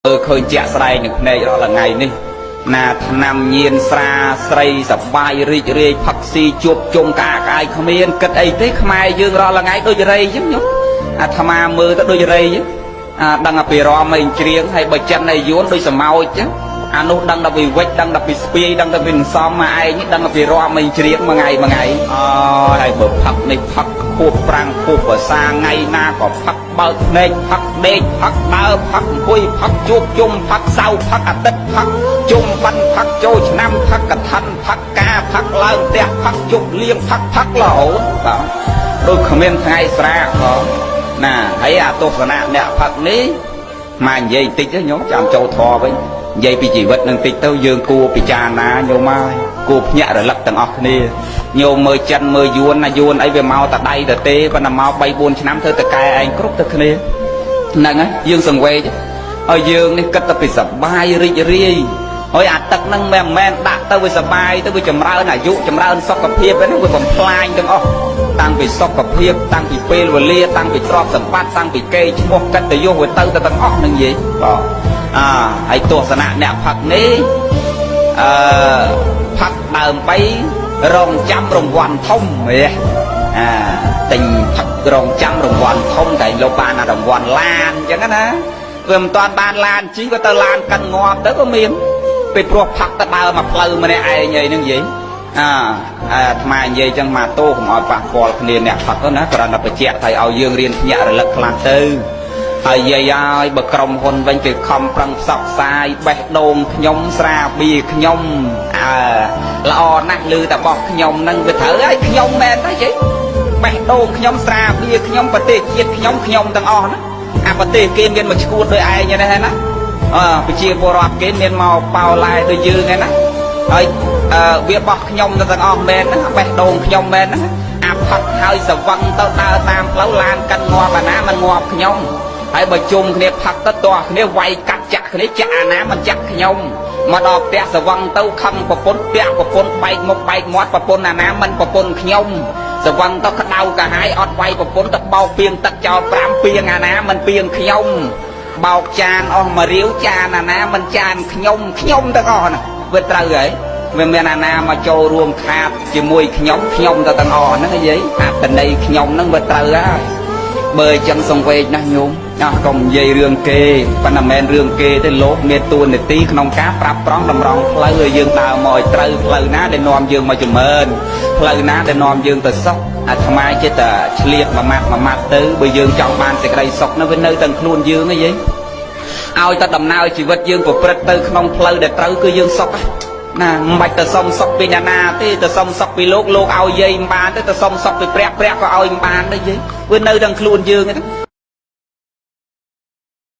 មើលឃើញជាក់ស្ដែងនឹងភ្នែករាល់ថ្ងៃនេះណាឆ្នាំញៀនស្រាស្រីសបាយរីករាយផឹកស៊ីជួបជុំកាកាយគ្មានគិតអីទេខ្មែរយើងរាល់ថ្ងៃដូចរៃអញ្ចឹងញោមអាត្មាមើលទៅដូចរៃអញ្ចឹងអាដឹងតែពីរំអីច្រៀងហើយបើចិនអីយួនដូចសមោចអញ្ចឹងអានោះដឹងតែពីវិចដឹងតែពីស្ពាយដឹងតែពីសំមកឯងនេះដឹងតែពីរំអីច្រៀងមួយថ្ងៃមួយថ្ងៃអូហើយបើផឹកនេះផឹកខួបប្រាំងខួបភាសាថ្ងៃណាក៏ផឹកបើកភ្នែកផឹកដេកផឹកដើរផឹកអង្គុយផឹកជួបជុំផឹកសៅផឹកអាទិត្យផឹកជុំបិណ្ឌផឹកចូលឆ្នាំផឹកកឋិនផឹកការផឹកឡើងផ្ទះផឹកជប់លៀងផឹកផឹករហូតបាទដូចគ្មានថ្ងៃស្រាកផងណាហើយអាទស្សនៈអ្នកផឹកនេះមកនិយាយបន្តិចទៅញោមចាំចូលធរវិញនិយាយពីជីវិតនឹងតិចទៅយើងគួរពិចារណាញោមហើយគួរភ្ញាក់រលឹកទាំងអស់គ្នាញោមមើលចិនមើលយួនណាយួនអីវាមកតដៃតទេប៉ុន្តែមក3 4ឆ្នាំធ្វើតកែឯងគ្រប់ទៅគ្នាហ្នឹងហើយយើងសង្វេគហើយយើងនេះគិតតែពីសបាយរីករាយហើយអាទឹកហ្នឹងមិនមែនដាក់ទៅវាសបាយទៅវាចម្រើនអាយុចម្រើនសុខភាពហ្នឹងវាបំផ្លាញទាំងអស់តាំងពីសុខភាពតាំងពីពេលវេលាតាំងពីទ្រព្យសម្បត្តិតាំងពីកេរ្តិ៍ឈ្មោះកិត្តិយសវាទៅទៅទាំងអស់ហ្នឹងយាយបាទអាហើយទស្សនៈអ្នកផឹកនេះអឺផឹកដើម្បីរងចាំរង្វាន់ធំហ៎អាទិញផឹករងចាំរង្វាន់ធំតែលោកបានអារង្វាន់ឡានអញ្ចឹងណាវាមិនតាន់បានឡានជីក៏ទៅឡានកិនងាប់ទៅក៏មានពេលព្រោះផឹកទៅដើរមកផ្លូវម្នាក់ឯងអីហ្នឹងយាយអាអាអាត្មានិយាយចឹងមកតោកុំឲ្យប៉ះពាល់គ្នាអ្នកផឹកទៅណាគ្រាន់តែបញ្ជាក់ថាឲ្យយើងរៀនភ្ញាក់រលឹកខ្លះទៅហើយយាយហើយបើក្រុមហ៊ុនវិញគេខំប្រឹងផ្សព្វផ្សាយបេះដូងខ្ញុំស្រាបៀខ្ញុំអើល្អណាស់ឮតែបោះខ្ញុំហ្នឹងវាត្រូវហើយខ្ញុំមែនទេយាយបេះដូងខ្ញុំស្រាបៀខ្ញុំប្រទេសជាតិខ្ញុំខ្ញុំទាំងអស់ណាអាប្រទេសគេមានមកឈួតដោយឯងហ្នឹងណាអើប្រជាពលរដ្ឋគេមានមកប៉ោឡែដូចយើងហ្នឹងណាហើយអឺវាបោះខ្ញុំទៅទាំងអស់មែនហ្នឹងបេះដូងខ្ញុំមែនហ្នឹងអាផឹកហើយសវឹងទៅដើរតាមផ្លូវឡានកិនងាប់អាណាមិនងាប់ខ្ញុំហើយបើជុំគ្នាផឹកទៅទាស់គ្នាវាយកាត់ចាក់គ្នាចាក់អាណាមិនចាក់ខ្ញុំមកដល់ផ្ទះសវឹងទៅខឹងប្រពន្ធផ្ទះប្រពន្ធបែកមុខបែកមាត់ប្រពន្ធអាណាមិនប្រពន្ធខ្ញុំសវឹងទៅក្តៅកាហាយអត់វាយប្រពន្ធទៅបោកពីងទឹកចោល5ពីងអាណាមិនពីងខ្ញុំបោកចានអស់មួយរាវចានអាណាមិនចានខ្ញុំខ្ញុំទាំងអស់ណាវាត្រូវហើយវាមានអាណាមកចូលរួមខាតជាមួយខ្ញុំខ្ញុំទៅទាំងអស់ហ្នឹងនិយាយអត្តន័យខ្ញុំហ្នឹងវាត្រូវហើយបើអញ្ចឹងសង្វេគណាស់ញោមអស់កុំនិយាយរឿងគេប៉ុន្តែមិនមែនរឿងគេទេលោកមានតួនាទីក្នុងការប្រាប់ប្រងតម្រង់ផ្លូវឲ្យយើងដើរមកឲ្យត្រូវផ្លូវណាដែលនាំយើងមកចម្រើនផ្លូវណាដែលនាំយើងទៅសុខអាត្មាចិត្តតែឆ្លៀតមួយម៉ាត់មួយម៉ាត់ទៅបើយើងចង់បានសេចក្តីសុខនោះវានៅតែខ្លួនយើងឯងយាយឲ្យតែដំណើរជីវិតយើងប្រព្រឹត្តទៅក្នុងផ្លូវដែលត្រូវគឺយើងសុខណាមិនបាច់ទៅសុំសុខពីអ្នកណាទេទៅសុំសុខពីលោកលោកឲ្យយាយមិនបានទេទៅសុំសុខពីព្រះព្រះក៏ឲ្យមិនបានដែរយាយវានៅទាំងខ្លួនយើងហ្នឹង